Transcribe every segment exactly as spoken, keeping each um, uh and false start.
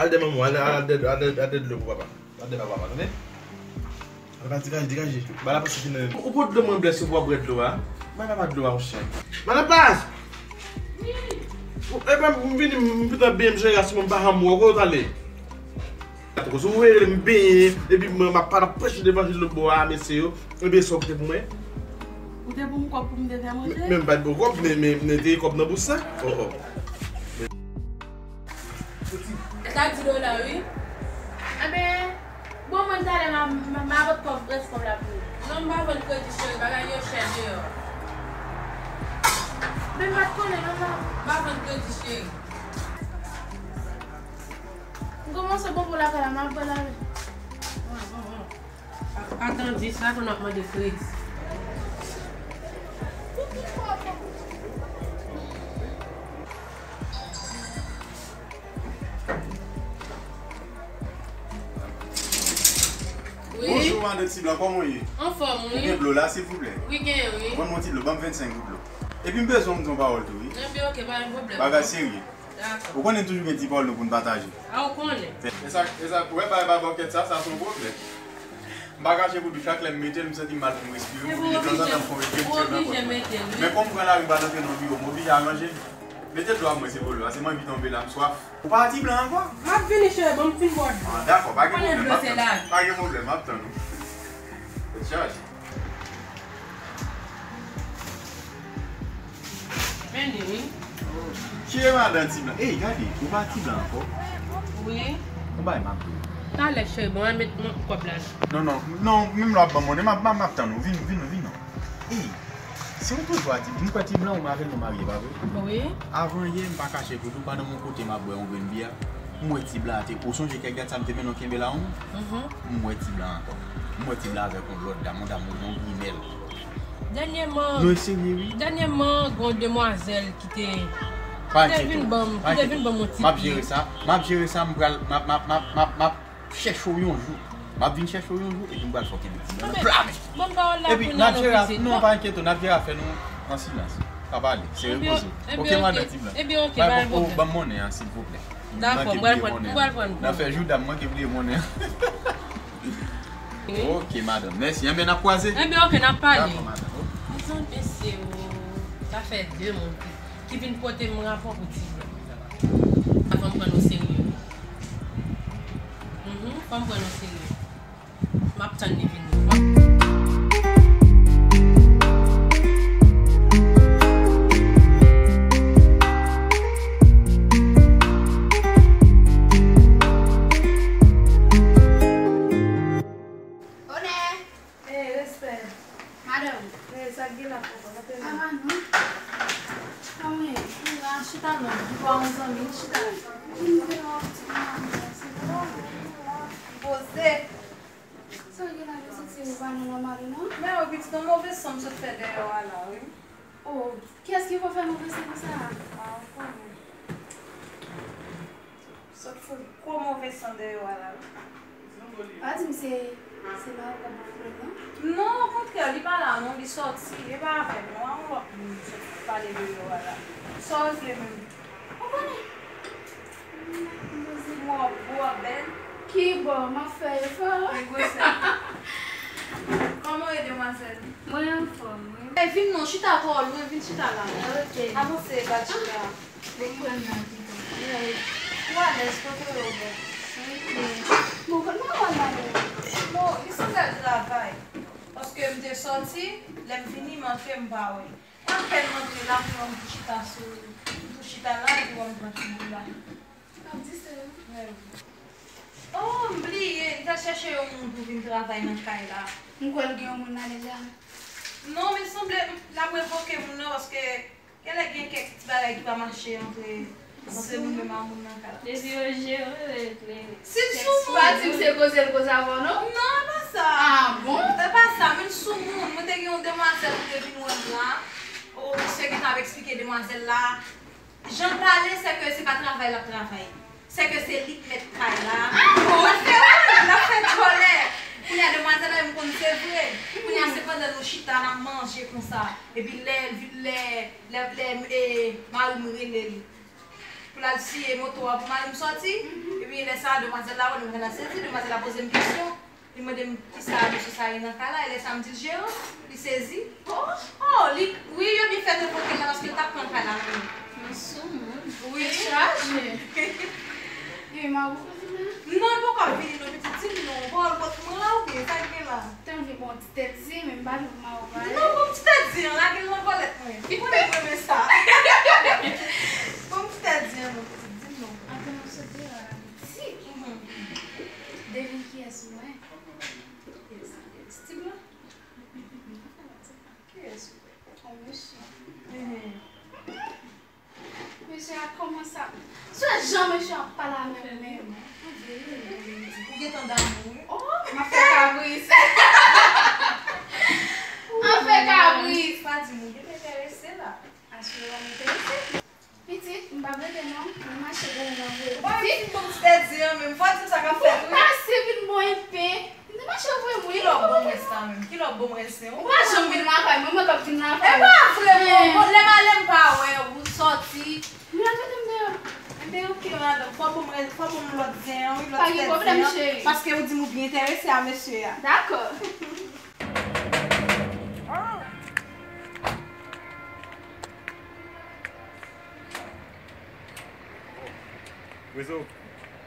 Al dèyè manman, al, al, al dèyè, al dèyè, al dèyè dlo pou papa. Al dèyè ba papa, tande? Papa, degaje, degaje. Ba la pase fini. Ou pot dlo mwen blè si w pa bwè dlo a. Bay papa dlo a, monchè. Madan Plas! Ou, e pa m vini, m, m pita benyen, m jere asou mwen, m pa janm wè w, kote w t ale? Atò, si w wè m benyen, epi mwen, m ap pale, ap preche levanjil lòt bò a, mesye yo, ebyen, sa w kite pou mwen? Ou te pou m kòb pou m te fè manje? Men, men m pa t ba w kòb, men, men, men te gen kòb nan bous la. Oh, oh. Sa di dola, wi. Enben, bon, mwen talè m a, m a, m a vann kòb, rès kòb la pou ou. Non, m pa vann kredi, cheri, bagay yo chè deyò. Men m pa t konnen, non, m pa. M pa vann kredi, cheri. M kòmanse bon pou lakay la, m ap pral ale. Atan di sa, konn ap mande kredi. Wi. Bonjou, madan Ti Blan, kòman w ye? Anfòm, wi. Ou gen dlo la, silvouplè? Wi, genyen, wi. Ban m yon ti dlo, ban m vennsenk gout dlo. Epi m bezwen w di yon pawòl tou, wi. Ebyen, oke, pa gen pwoblèm. Bagay serye. Dakò. Ou konnen toujou gen ti pawòl nou pou n pataje. A, ou konnen. E sa, e sa, ou wè bagay babòkèt sa, sa se yon pwoblèm. M pa kache pou di w, chak lè m mete l, m santi m mal pou m respire, m oblije tanzantan m fè yon ekripti nan pòt mwen. Men kòm m pran lari m pral antre nan biwo, m oblije aranje l. Mete dlo a pou mwen, silvouplè, paske m anvi tonbe la, m swaf. Ou pa Ti Blan ankò? M ap vini, cheri, ban m fin bwè dlo. Ah, dakò, pa gen pwoblèm, m ap tann ou. Pa gen pwoblèm, m ap tann ou. Tèt chaje. Vini, wi. Cheri madan Ti Blan. Ey, gade, ou pa Ti Blan ankò? Wi. Yon bagay m ap di w. Talè, cheri, bon, mwen met mwen kòb la. Non, non, non, menm lè w ap ban m monnen, m ap, m ap, m ap tann ou. Vin, vin, vin non. Ey, se ou toujou a Ti Blan. M kwè Ti Blan ou avè l nou marye, pa vre? Wi. Avan yè, m pa kache pou di w, pandan m yon kote m ap bwè yon grenn byè, m wè Ti Blan te, ou sonje kèk dat sa m te mennen w kenbe la, wi? Mhm. M wè Ti Blan ankò. M wè Ti Blan avèk yon lòt dam, yon dam yon grimèl. Dènyèman, non, e serye, wi. Dènyèman, gen yon demwazèl ki te, ki te vin ban m, ki te vin ban m yon ti pye. M ap jere sa. M ap jere sa, m pral, m ap, m ap, m ap, m ap, m ap chèche w yon jou. M ap vin chèche w yon jou, epi m pral fè w kenbe Ti Blan nan pla men. Ban m pawòl la pou n al nan kizin. Non, pa enkyete w, n ap jere afè nou an silans. Pa pale, se repoze w. Oke, madan Ti Blan. Ebyen, oke, pa gen pwoblèm. Ban m monnen an, silvouplè. Dakò, m pral pran, m pral pran. N ap fè jou dam manke bliye monnen an. Wi. Oke, madanm. Mèsi. Enben, n ap kwaze. Enben, oke, n ap pale. Dakò, madanm. Mezanmi, mesye, o, sa fè de moun ki, ki vin pote m rapò pou Ti Blan. Fò m pran nou serye, wi. Mhm, fò m pran nou serye. M ap tann li vini. Onè! Ey, respè. Madanm. Ey, sa k gen la papa? Sa te... Ava non. Kòman w ye? M la, chita non. M pa yon zanmi, chita. M te wè w ti madanm, se pa. Poze. Sa w gen la, yo santi ou pa nan nòmal ou non? Men wi, pitit, yon move san m sot fè dèyè w a la, wi. Oh, kiyès ki fè move san konsa? Ah, ou konnen. Sot fout gwo move san dèyè w a la, wi. Pa di m se, se la ou ka ba pwoblèm nan? Non, okontrè, li pa la non, li sòti, e pa avè m non, a yon lòt moun sot pale dèyè w a la. Sa w vle menm? Ou konnen. Mwen ap gwo, ap bèl. Ki bò, m ap fè efò. Li gwosè. Kòman w ye, demwazèl? Mwen anfòm, wi. Ey, vin non, chita twò lwen, vin chita la. Ok. Avanse, ba chita. Mwen pran nan pito. Ou alèz, kote w ye? Ok. Bon, kote mwen wè l la menm? Bon, li sanble al travay. Paske m te sòti, lè m vini, m antre, m pa wè. Apèn m antre la, m wè m tou chita sou, m tou chita la, epi wè m pran ti boul la. Ap di se ou? Mèsi. Oh, m bliye, li t al chèche yon moun pou vin travay nan kay la. M kwè l gen yon moun la deja. Non, men sanble l ap revoke moun nan, paske genlè gen kèk ti bagay ki pa mache antre, antre nou menm ak moun nan kay la. Depi yo jere, yo regle. Si l sou moun. Pa di m se koze l koze avè w, non? Non, e pa sa. Ah bon? E pa sa, men l sou moun. Mwen te gen yon demwazèl ki te vin wè m la. Oh, misye gentan ap eksplike demwazèl la. Jan l pale, sèke se pa travay l ap travay. Sèke se li k mèt kay la. Ah bon? L ap fè, l ap fè djòlè. Kounye a, demwazèl la, m konn se vre. Kounye a, se pandan nou chita, n ap manje konsa. Epi lè, lè, lè, lè, e, mari m rele l pou l al siye moto a pou mari m sòti. Epi Epi lè sa a, demwazèl la wè m, m gentan sezi, demwazèl la poze m kesyon. Li mande m kisa mesye sa a gen nan kay la, e lè sa a m di l jeran, li sezi. Oh, oh, li, wi, yo byen fè te pote l la paske l t ap pran kay la pou li. Mwen sou moun. Wi. Tèt chaje. E mari w pa vin la? Non, li poko ap vini non, pitit, di m non. Bon, l pot mwen la oubyen sa k gen la? Te anvi bon ti tèt zen, men m pa vle pou mari w pale. Non, bon ti tèt zen an, lage l nan vòlèt mwen. Ou konnen m renmen sa. Bon ti tèt zen an non, pitit, di m non. Antre nan sot deyò a la, pitit. Mhm. Devine kiyès ou wè. Kiyès, kiyès? Ti blan? Kiyès ou wè? On mesye. Mhm. Mesye a kòmanse ap, se jan mesye a ap pale avè m menm. Ou gentan damou, wi. Oh, m ap fè kabris. M ap fè kabris. Pa di m ou gentan enterese la. Asire w enterese. Pitit, m p ap rete non. Mwen mache pou mwen anvoye. Bon, pitit, bon, ti tèt di an menm. Fò di m sa k ap fèt, wi. Ou pase vin bon enpe. N te mache voye moun. Kilè w ap ban mwen sa menm? Kilè w ap ban mwen sa? Ou pa janm vin lakay mwen, mwen k ap vin lakay ou. E pa vre, bon, bon, lè m ale m pa wè w, ou sòti. Mwen ap mete m deyò. Enben, oke, madanm, fò ban mwen, fò ban mwen lòt zen an, wi, lòt tèt zen an. Pa gen pwoblèm, cheri. Paske ou di m ou byen enterese a mesye a. Dakò. Rezo,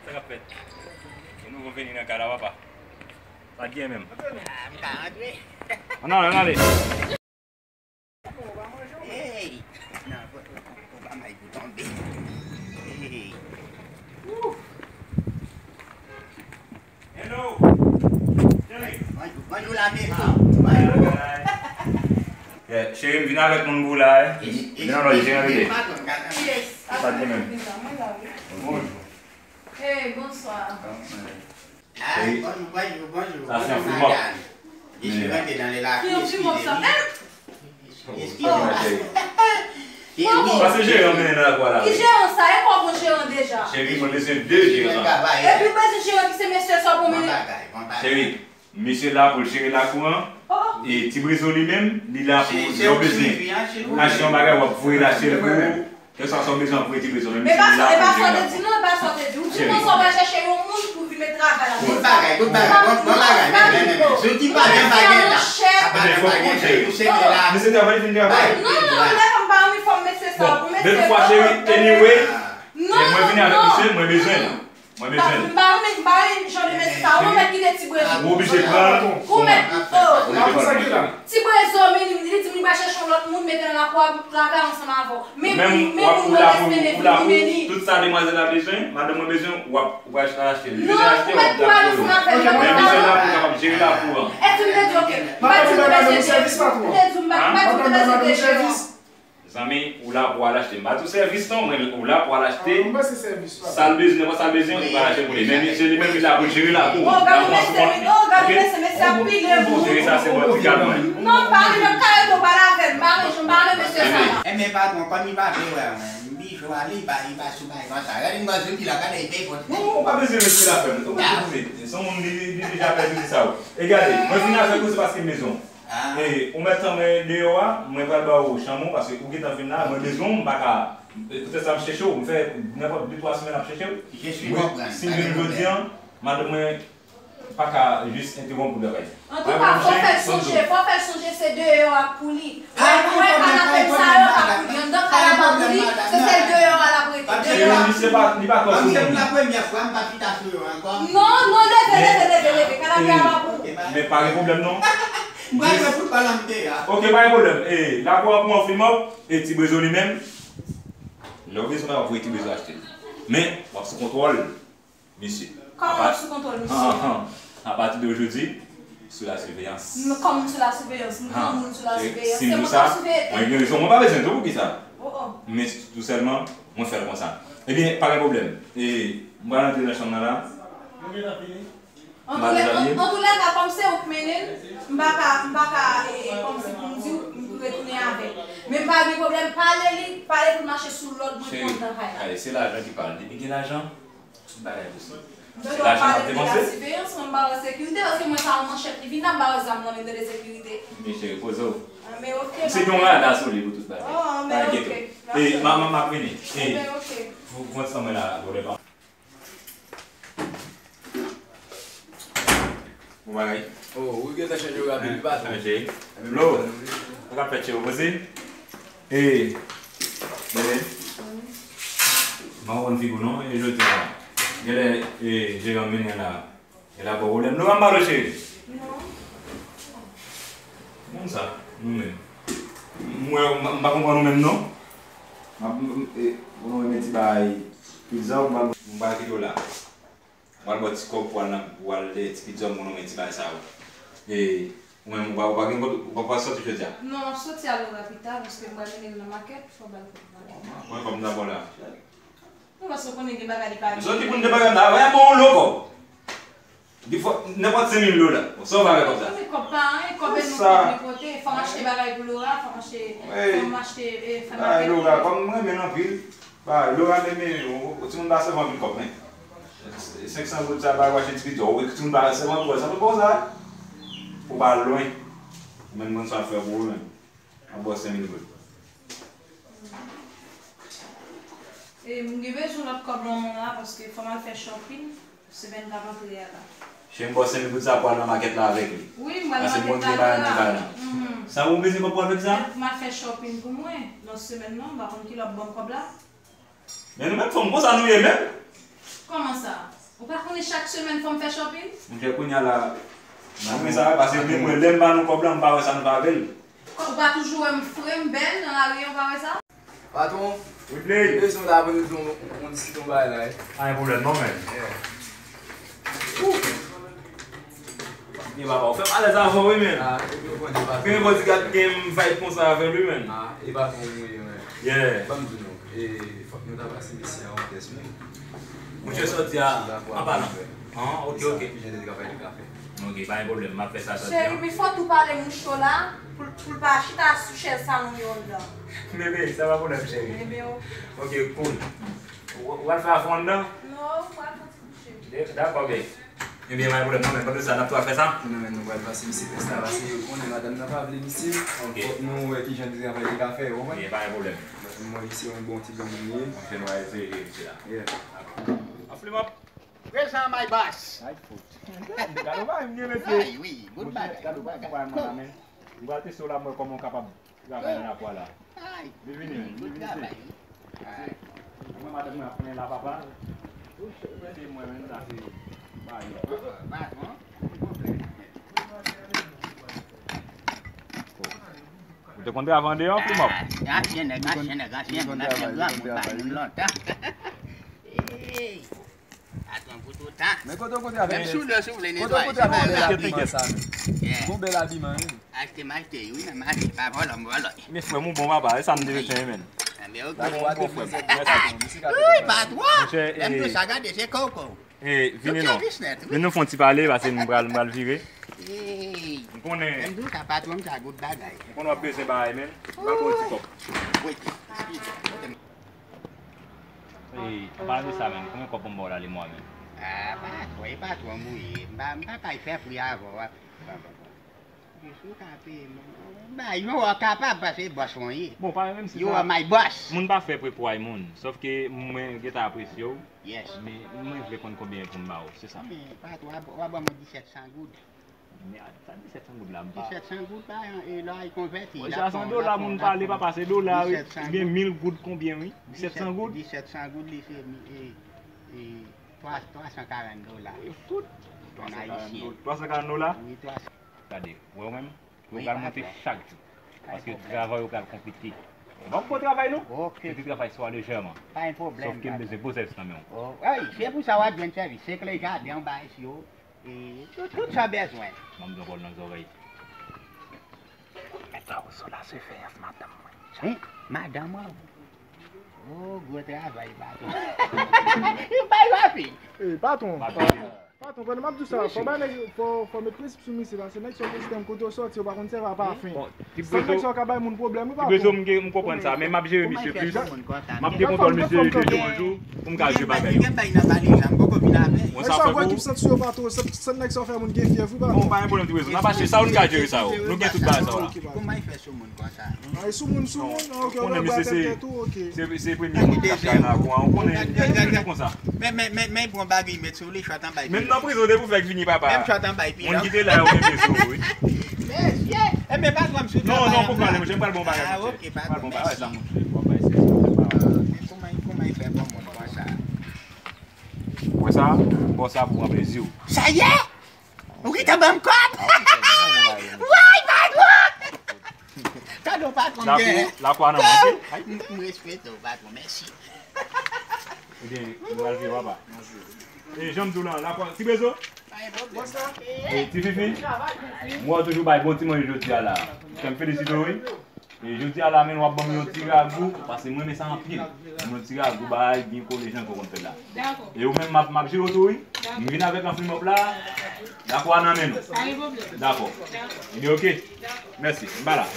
sa k ap fèt? Yon nouvo vini nan kay la, papa. Sa k gen menm? Ah, m ka antre? Ann ale, ann ale. Hey! Non, fò, fò, fò pa may pou tonbe. Hey! Woo! Hello! Cheri! Bonjou, bonjou la, mesye. Bonjou. Yeah, cheri, m vin avèk moun pou w la, eh. Vin nan lòj, vin avèk li. Sa k gen menm? Bonjou. Hey, bonswa. Cheri. Bonjou, bonjou, bonjou. Sa se yon flimòp. Mesye rantre nan lè la. Ki yon flimòp sa? Eskize m. Pase jeran mennen nan lakou a la. Ki jeran sa? E kò pran jeran deja? Cheri, mwen bezwen de jeran. Epi w bezwen jeran ki se mesye sa w pran mennen? Cheri, mesye la pou l jere lakou an. E ti Brezo li menm, li la pou lè w bezwen achte yon bagay, w ap voye l achte l pou ou. Kèlkeswa sa w bezwen, w ap voye ti Brezo, men misye la pou l jere lakou. E pa sa w te di non, e pa sa w te di. Ou di konsa w pral chèche yon moun pou vin met travay la. Bon bagay, bon bagay, bon, bon bagay, men, men, men, men. Zouti pa gen bagay la. Sa pa gen bagay, cheri, ou se la. Mesye travay, fin travay. Non, non, lè fanm pa anvi fanm mesye sa, pou mesye. Bon, de tout fwa, cheri, anyway, mwen vini avèk misye, mwen bezwen l. Mwen bezwen l. M pa renmen, m pa renmen jan de mesye sa. Ou mèt kite ti Brezo. Ou oblije pran l. Ou mèt, oh. Ti Brezo, men li, li di m li pral chèche yon lòt moun, mete nan lakou a, travay ansanm avè w. Men moun, men moun mwen respene vin li, men li. Tout sa demwazèl la bezwen, madanm mwen bezwen, w ap, ou pral achte l. Li bezwen achte, w ap travay. Men misye la pou kapab jere lakou an. Èske m te di, oke, m pa di m te bezwen de, m te di m pa, m pa di m te bezwen de jeran. Zanmi, ou la pou al achte. M pa di w sèvis non, men ou la pou al achte. Sa l bezwen, nenpòt sa l bezwen, ou pral achte pou li. Men misye li menm, li la pou l jere lakou. Oh, gade mesye, oh, gade mesye, mesye ap pile moun. Jere sa, se bon, ti gad mwen. Non, pa li menm, kare do, pale avè l, m pa renmen, m pa renmen mesye sa la. Enben, patwon, kòm li pa vle wè mwen, m bijo a, li pa, li pa sou bagay konsa. Gade m ban zouti la, gade, li peye fòt. Non, ou pa bezwen mesye la, frè m. Ou pa bezwen. Se yon moun, li, li deja pèdi sa. E gade, mwen vin avèk ou, se paske m bezwen w. E, ou mèt tann mwen deyò a, mwen pral ba w chanm ou, paske ou gentan vin la, mwen bezwen w, m pa ka, poutèt sa m chèche w, m fè nenpòt de twa semèn ap chèche w. Wi, si m vin jodi a, madanm mwen pa ka jis entewonp ou travay. Antouka, fò fè l sonje, fò fè l sonje se deyò a k pou li. Lè l wè kanapem sa yo pa pou li, anndan kay la pa pou li, se sèl deyò a l ap rete, deyò a. Cheri, misye pa, li pa kwè sou moun. Se pou la premyè fwa m pa chita sou yo ankò. Non, non, leve, leve, leve, leve, kanapem pa pou ou. Men pa gen pwoblèm non. M pral jwe foutbòl an m te a. Ok, pa gen pwoblèm. E, lakou an pou an flimòp, e ti Brezo li menm. Lè w bezwen bagay, w ap voye ti Brezo achte l. Men, w ap sou kontwòl misye. Kòman w ap sou kontwòl misye? Apati de jodi, sou la siveyans. Kòman sou la siveyans? M pran moun sou la siveyans. Se mwen k ap siveye tèt. Mwen gen rezon, mwen pa bezwen di w poukisa. Men tou sèlman, mwen fè l konsa. Ebyen, pa gen pwoblèm. E, m pral antre nan chanm nan la. Nou gentan fini? Antoulèka, kòm se ou k mennen l, m pa ka, m pa ka, e, e, kòmsi pou m di w, m retounen avè l. Men pa gen pwoblèm, pale li, pale pou l mache sou lòd mwen pou anndan kay la. Cheri, se lajan ki pale. Depi gen lajan, tout bagay posib. Se lajan n ap depanse. Mwen m pa wè sekirite, paske mwen sa yon manchèt li vin la, m pa wè zam nan men tande sekirite. Men cheri, poze w. Misye gen yon rada sou li pou tout bagay. Pa enkyete w. E, m ap, m ap vini. E, pou konn san mwen la, gode pa. Bon bagay. Oh, ou gentan chanje rapid wi, patwon. Chanje. Lo, sa k ap fèt, cheri, poze? E, bebe. M pa konn figi w non, e jodi a. Genlè, e, jeran m vin la. E la, bon pwoblèm. Lo, pa m pale, cheri. Non. Konn sa, nou menm. M wè, m, m pa konprann ou menm non. M ap, m, m, e, ou renmen ti bagay pizza ou m pa, m pa kite w la. Ou al bò ti kòb pou al nan, pou al, eh, ti pizza moun nan, men ti bagay sa yo. E ou menm, ou pa, ou pa gen kote, ou pa, pa sòti jodi a? Non, m ap sòti a Laura pita, paske m pral mennen l nan makèt, fò m ba l kòb. Mwen, kòb m ta ba w la. Non, paske w konnen gen bagay li pa gen. M sòti pou m te bagay m ta, wè, bon, ou lo kòb. Gen fò, nenpòt senk mil dola. Bon, sa w va fè kòb sa? Sa se kòb pa anyen, kòb e nou kòb li pote. Fò m achte bagay pou Laura, fò m achte, fò m achte, eh, fò m achte. Laura, kòm m renmen l anpil, Ba, Laura menm, men, ou, ou, timoun pa sèvi anpil kòb, men. Senk san goud sa, ba, w achte ti pizza, ou, timoun pa sèvi anpil kòb, sa pa bon sa. Ou pa lwen. Ou menm konn sa w ap fè pou ou menm. An bò senk mil goud. E, m gen bezwen lòt kòb nan men la, paske fò m al fè shopping. Semèn k ap antre a la. Cheri m ba w senk mil goud sa pou al nan makèt la avèk li. Wi, m pral nan makèt la avèk li. Sa ou bezwen kòb pou al fè sa? M al fè shopping pou mwen. Nan semèn nan, m pa konn kilè w ap ban m kòb la. Men nou menm fanm konsa nou ye menm? Kòman sa? Ou pa konnen chak semèn fò m fè shopping? Monchè, kounye a la, m renmen sa, paske mwen, lè m ba nou kòb la, m pa wè sa nou fè avè l. Ou pa toujou wè m fre, m bèl nan lari a, ou pa wè sa? Patwon, wi, Play. Mwen bezwen w ta pou nou di yon, yon ti ton bagay la, wi. Pa gen pwoblèm non, men. Yeah. Ou. Gen papa, ou fè m alèz avè w, wi, men. Ah, epi ou konnen, patwon. Gen bodyguard, gen m vibe konsa avè l, wi, men. Ah, e patwon, wi, men. Yeah. Ban m di nou, e, fòk nou ta pase mesye a yon tès, wi. Monchè, sòti a, an palan. Ah, ok, ok. Kijan de travay li ka fè. Ok, pa gen pwoblèm, m ap fè sa sòti a. Cheri, men fò tou pale mouch yo la, pou, pou l pa chita sou chèz salon yo anndan. Bebe, sa pa pwoblèm, cheri. Bebe, o. Ok, cool. Ou, ou al fè afè w anndan? Non, m pral fè ti kouche. De-, dakò, babe. Ebyen, pa gen pwoblèm, non, men pandan sa, n ap tou al fè sa? Non, men nou pral pase misye tès la, paske ou konnen madanm nan pa vle misye. Ok. Fòk nou wè kijan de travay li ka fè, ou konprann? Ebyen, pa gen pwoblèm. Mwen, misye yon bon ti granmoun li ye. Monchè, nou al eseye jere misye la. Yeah. Dakò. An flip up. Prezan, my boss. Ay, fout. Gade, pa m gen mesye. Ay, wi, good bagay, good bagay. Gade, pa m men. M pral teste w la, m wè kòman w kapab travay nan lapwa la. Ay, good travay, wi. Ay. Mwen, madanm mwen ap plenyen la, papa. Se mwen menm, sa se pa yo. Patwon, ki pwoblèm? Ou te konn travay andeyò, Flimòp? Ah, ansyen nèg, ansyen nèg, ansyen moun, ansyen granmoun, pa moun lontan. Hey. Patwon pou toutan. Men kote w kote avè... Menm soulye w si w vle netwaye, se pa grav. Gon bèl abiman sa, men. Yeah. Gon bèl abiman, wi. Achte m achte, wi, men m achte, pa vòlò m vòlò. Men frè m, ou bon papa, e sa m te bezwen, men. Anben, ok. Dakò, pa de frè m. Mèsi. Wi, patwon. Monchè, lè m di w sa, gade, se koko. E, vini non. Vin nou fè yon ti pale, paske m pral, m pral vire. Ey. M konnen. Lè m di w sa, patwon m sa, good bagay. M konnen w ap bezwen bagay, men. M pral ba w yon ti kòb. Wi. Ey, an palan de sa menm, konbyen kòb pou m ba w la lemwa menm? Ah, pa twò, e pa twò mouye. M pa, m pa kay fè pri avè w. Jis ou ka peye m. Bay, yo wè w kapab, paske bòs mwen ye. Bon, pa menm si sa. You are my boss. Moun pa fè pri pou ay moun. Sòf ke mwen gentan apresye w. Yes. Men mwen vle konn konbyen pou m ba w, se sa. Men, pa twò, w a, w a ban mwen disèt san goud. Men a, sa disèt san goud la, m pa... Disèt san goud pa, e lè w al konvèti, l ap fè w, l ap fè w, l ap fè w. Sa san dola, moun pale, papa, se dola, wi. Disèt san goud. Gen mil goud konbyen, wi? Disèt san goud? Disèt san goud, li se, e, e, twa, twa san karant dola. Wi, fout. An ayisyen. Twa san karant dola? Wi, twa san. Gade, wè w menm, yo pral monte chak jou. Paske travay yo pral konplike. Bon, bon travay, non? Ok. Se te travay swa lejèman. Pa gen pwoblèm, patwon. Sòf ke m bezwen gwo sèvis nan men w. Oh, ey, se pou sa w ap jwenn sèvis. Se kle jaden anba isi yo. E tout, tout sa w bezwen. Ban m di yon pawòl nan zòrèy. Mèt Fawoso la, siveyans madanm mwen. Wi, madanm ou. Oh, gwo travay, patwon. Bay papi. Ey, patwon. Papi. Patwon, pandan m ap di w sa, fò ba nèg, fò, fò met prensip sou misye, paske nèg sa yo gen sistèm kote yo sòti, yo pa konn sèvi a pafen. Bon, ti prezo, san nèg sa yo ka bay moun pwoblèm, wi, patwon. Ti prezo, m gen, m konprann sa, men m ap jere misye plis. M ap gen kontwòl misye de jou an jou pou m ka jere bagay yo. Gen bay nan valiz la, m poko vin avè. Nèg sa yo pran ekip sant sou yo, patwon, sant, sant nèg sa yo fè moun gen fyèv, wi, patwon. Bon, pa gen pwoblèm, ti prezo. N ap achte sa, nou ka jere sa yo. Nou gen tout bagay sa yo la. Kòman y fè sou moun konsa? Ay, sou moun, sou moun, ok, ou konnen misye se, se, se premye moun k ap travay nan lakou an, ou konnen, li konsa. Men, men, men, men, pran bagay, met sou li, chwa tanbay. Menm Nan prizon depi w fèk vini, papa. Menm chat an bay pilan. Moun ki te la yo menm sou ou, wi. Mesye! Enben, patwon, m sou travay. Non, non, pou pale, mwen, jan m pral bon bagay. Ah, ok, patwon, mèsi. Mèsi. W ap bay se, se, se, se. Men kòman, kòman y fè bon moun konsa? Ou wè sa? Bon, sa pou pran plezi w. Sa ye? Ou gentan ban m kòb? Woy, patwon! Gade w, patwon, gen. Lakou a nan men, ok? M, m respekte w, patwon, mèsi. Ebyen, nou al vire, papa. E jan m di w lan, lakou a, ti bezo? E ti fifi? Mwen toujou bay bon ti manje jodi a la. Fè m felisite w, wi. E jodi a la, men w ap ban m yon ti ragou, paske mwen renmen sa anpil. Yon ti ragou, bay, byen kole, jan w konn fè la. Dakò. E ou menm, m ap, m ap jere w tou, wi. Dakò. M vin avèk anflimòp la, lakou a nan men nou. Pa gen pwoblèm. Dakò. Dakò. Ebyen, ok. Dakò. Mèsi. M pa la.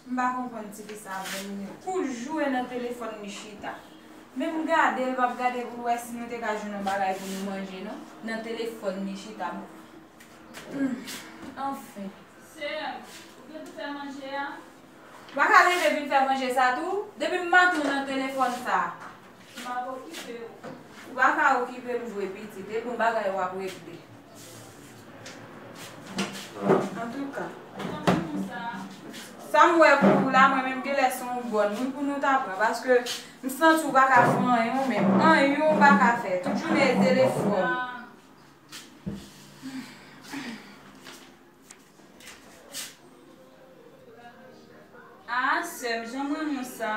M pa konprann tifi sa vre, menm kou l joure nan telefòn li chita. Menm gade l p ap gade pou l wè si nou te ka jwenn yon bagay pou nou manje non. Nan telefòn li chita. Hmm, anfen. Sè, ou gen pou fè manje a? Ou pa ka leve vin fè manje sa tou? Depi maten w nan telefòn sa. M ap okipe w. Ou pa ka okipe m vre pitit. E bon bagay w ap regle. Antouka, sa m wè pou ou la, mwen menm genlè se yon bòn wi pou nou ta pran, paske m santi w pa ka fè anyen w menm. Anyen w pa ka fè. Tout jounen e telefòn. Ah, sè m, jan m renmen w sa.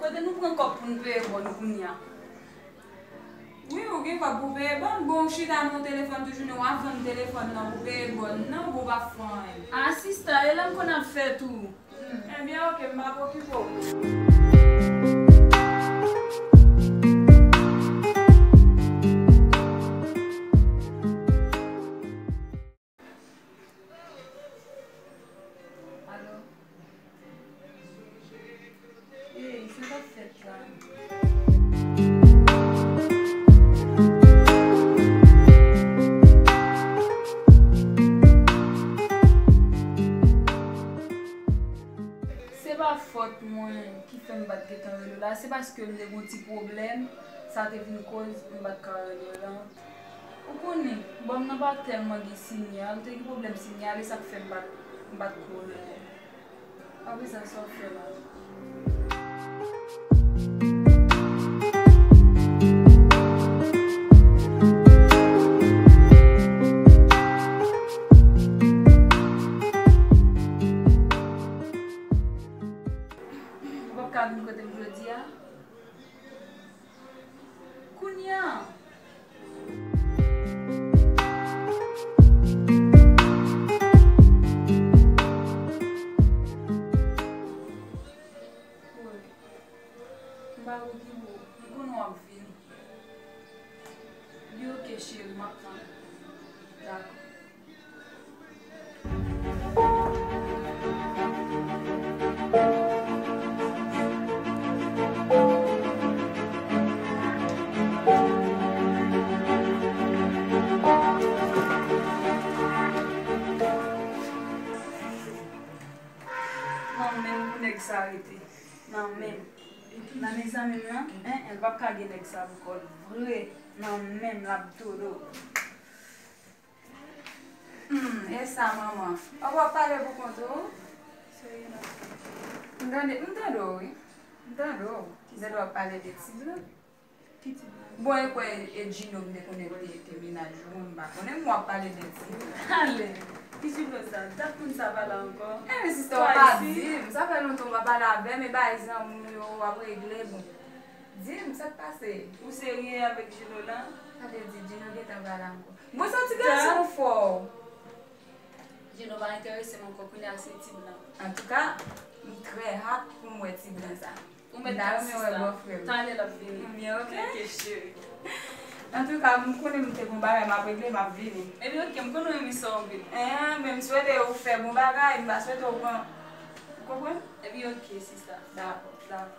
Kote nou pran kòb pou n peye bòn kounye a? Wi, ou gen kòb pou peye bòn. Bon, ou chita nan telefòn tout jounen, w ap vann telefòn nan pou peye bòn nan, bon, w pa fè anyen. Ah, sista, e la m konn ap fè tou. Hmm, ebyen, ok, m p ap okipe w. Alo? Ey, sa k ap fèt la? Se pa fòt mwen ki fè m pa t gentan rele w la, se paske m te gen yon ti pwoblèm, sa te vin koz m pa t ka rele w lan. Ou konnen, bò m nan pa tèlman gen sinyal, te gen pwoblèm sinyal, e sa k fè m pa t, m pa t ko rele. Apre sa, sa w fè la? Ou p ap ka vin kote m jodi a? Kounye a. Wi. M pa wè ki bo. M konnen w ap vini. Li oke, cheri, m ap tann ou. Dakò. Nan menm pou nèg sa rete. Nan menm. Nan mezanmi m nan, en, en, l p ap ka gen nèg sa pou kò l vre. Nan menm l ap dolo. Hmm, e sa, manman? Ou p ap pale pou kont ou? M tande, m tande w, wi. M tande w. M tande w ap pale de ti blan. Ki ti blan? Bon, e kwè e Djino m te konnen te, te mennaj ou, m pa konnen, m w ap pale de ti blan. Ale! Ki ti blan sa? Dat moun sa pa la ankò? Enben, sista, w pa di m. Sa fè lontan w pa pale avè m, e bagay zanmi w yo w ap regle, bon. Di m, sa k pase? Ou serye avèk Djino lan? Sa vle di Djino gentan pa la ankò. Mwen santi gason fò. Djino pa enterese m ankò, kounye a se ti blan. Antouka, m trè hâte pou m wè ti blan sa. Ou mèt tann, sista. Talè l ap vini. Talè l ap vini. Ok, cheri. Antouka, m konnen m te gon bagay m ap regle, m ap vini. Ebyen, oke, m konnen w renmen sa anpil. Enhen, men m swete ou fè bon bagay, m pa swete ou pran. Ou konprann? Ebyen, oke, sista. Dakò, dakò.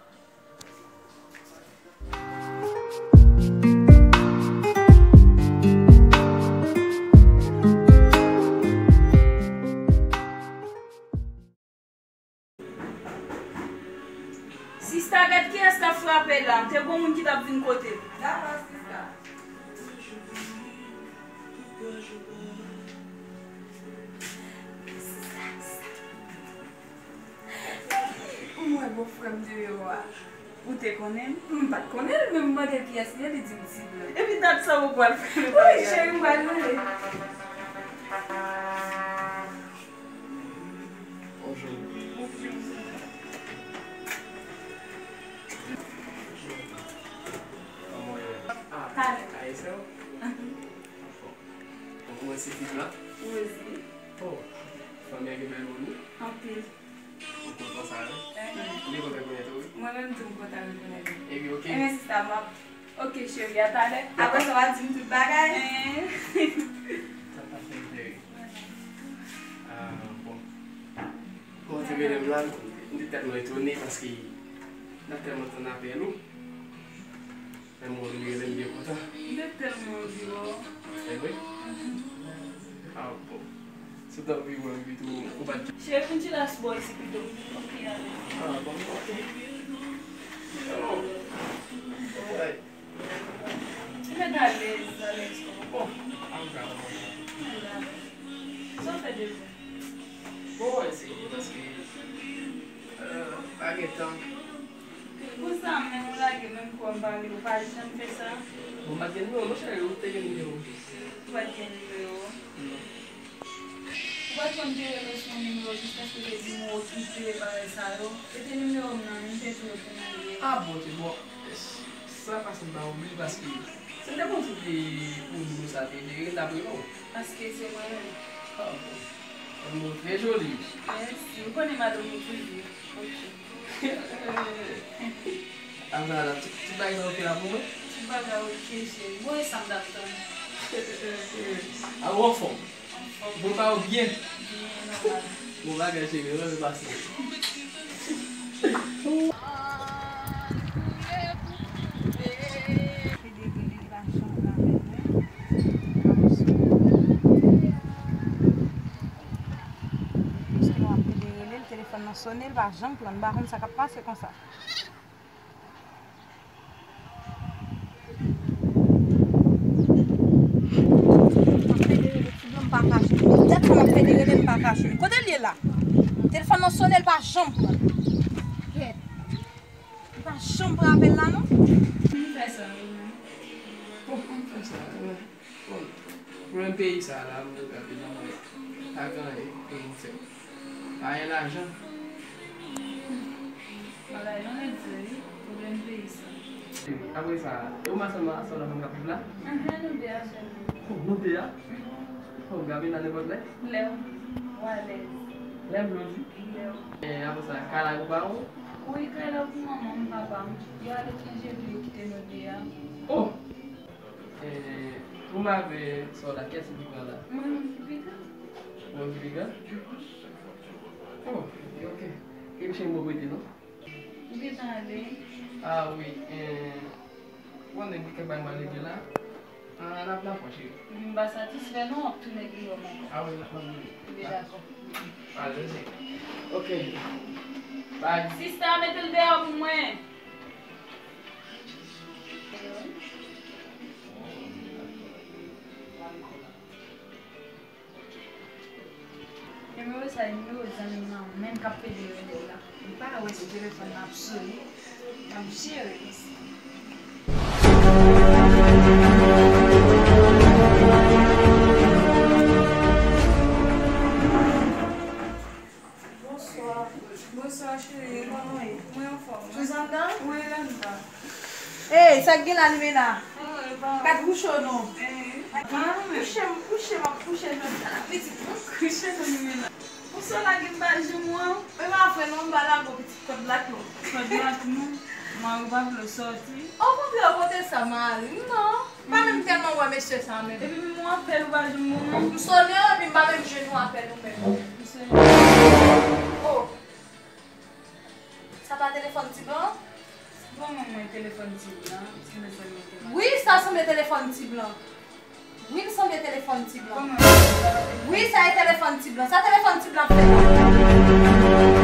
Sista, gad kiyès k ap frape la. Te gon moun ki t ap vin kote l. Dakò, sista. Sista, sista. Mwen, bòfrè m deyò a. Ou te konnen l? M pa t konnen l, men m mande l kiyès li ye, li di m ti blan. Epi dat sa ou pral fè l? Wi, cheri, m pral rele. Bonjou. Bonjou. Kòman w ye? Ah, talè. Ayisyen w? Anfòm. Ou wè se fi blan? Rosie. Oh, fanmi an gen bèl moun, wi. Anpil. Ou kontan sa, wi? Mhm. Ou gen kontan konnen tou, wi? Mwen menm tou, m kontan rekonèt ou. Ebyen, oke. Ebyen, sista, m ap, oke, cheri, a talè. Dakò. Apre sa, w a di m tout bagay. Eh. Sa pa fè m plere. Ah, bon. Bon, te rele m la, m te tèlman etone paske m t ap tèlman tann apèl ou. Lè m wè w vin rele m, m byen kontan. M te tèlman anvi wè w. Se vre? Mhm. Ah, bon. Si w t anvi wè m pito, ou pa t. Cheri, vin chita sou bò isit pito. Ok, ale. Ah, bon, ok. Se bon. Alright. Ou mèt alèz, alèz kòman. Bon, I'm glad about that. Ala. Sa w fè deja? Bon, wè, se paske, euh, pa gen tan. Pou sa menm ou lage menm kou an m pa rele w, ou pa janm fè sa. Bon, m pa t gen nimewo, monchè, ou te gen nimewo. Ou pa t gen nimewo. Non. Ou pa t konn te rele sou yon nimewo jiskaske w te di m ou okipe, bagay sa yo. Se te nimewo m nan, m te di w pou m rele. Ah, bon, ok, bon. Sa pase m pa oubli paske si m te konn se te pou nimewo sa te jere, m t ap rele w. Paske se mwen menm. Ah, bon. Yon nimewo trè joli. Mèsi. M konnen madanm ou toujou. Ok. Apre la, tout, tout bagay sa oke la pou mwen? Tout bagay oke, cheri. Bon, e sa m t ap tann. A, ou anfòm? Anfòm. Bon, pa ou byen? Byen, nòmal. Bon bagay, cheri, mwen renmen pase. Federe, li pa janm ka fè mwen. Paske m ap federe li, telefòn nan sonnen, li pa janm pran, m pa konn sa k ap pase konsa. M ap federe li, ti blan, m pa ka jwenn li. Dat sa m ap federe li, m pa ka jwenn li. Kote l ye la? Telefòn nan sonnen, li pa janm pran. Kèt. Li pa janm pran apèl la, non. M fè sa, wi, non. Bon, m fè sa, wi. Bon, pwoblèm peyi sa la, m gade nan mwen. Pa gen anyen pou nou fè. Pa gen lajan. Bagay yo nèt vre wi, pwoblèm peyi sa. Apre sa, e ou masanm nan, sa w la fanm k ap viv la? Enhen, nou de a sèlman. Oh, nou de a? Oh, Gabina nenpòt lè? Lè w alèz. Lè m vle w di? Lè w. E apre sa, kay la ou pa ou? Wi, kay la pou manman m, papa m. Yo aletranje vle yo kite nou de a. Oh! E, pou m avè sè w la, kiyès ki pi gran la? Mwen menm ki pi gran. Ou menm ki pi gran? Oh, ok. E m chen m prete non? Ou gentan ale? Ah wi, e, ou konnen gen kèk bagay m ale gen la. Ah, n ap, n ap wè, cheri. M pa satisfè non, w ap tounen pi wè m ankò. Ah wi, n ap, n ap vini. Ebyen, dakò. Alèz. Ok. Bye. Sista, mete l deyò pou mwen. Nimewo sa, nimewo zanmi m nan menm k ap pede rele l la. M pa wè si telefòn nan ap sone. M ap jere isit. Bonswa. Bonswa, cheri. Kòman w ye? Mwen anfòm. Suzanna? Wi, Landa. Ey, sa k gen la, Limena? Oh, e pa. Kat kouche w non. Eh. Kouche m, kouche m ap kouche jodi a, pitit mwen. Kouche non, Limena. Bonswa, lage m pa janm wè w. E pa vre non, m pa lage w, pitit, kòd lak non. Kòd lak non. Mari w pa vle w sòti. Okontrè, w pote sa mari m non. M pa menm tèlman wè mesye sa menm. Epi menm yon apèl ou pa janm ban mwen. M sone w epi m pa menm jwenn yon apèl ou menm. M sone. Oh. Sa pa telefòn ti blan? Bon, mwen, mwen, telefòn ti blan, ti mezanmi, telefòn. Wi, sa sanble telefòn ti blan. Wi, l sanble telefòn ti blan. Kòman sa? Wi, sa e telefòn ti blan. Sa telefòn ti blan ap fè la?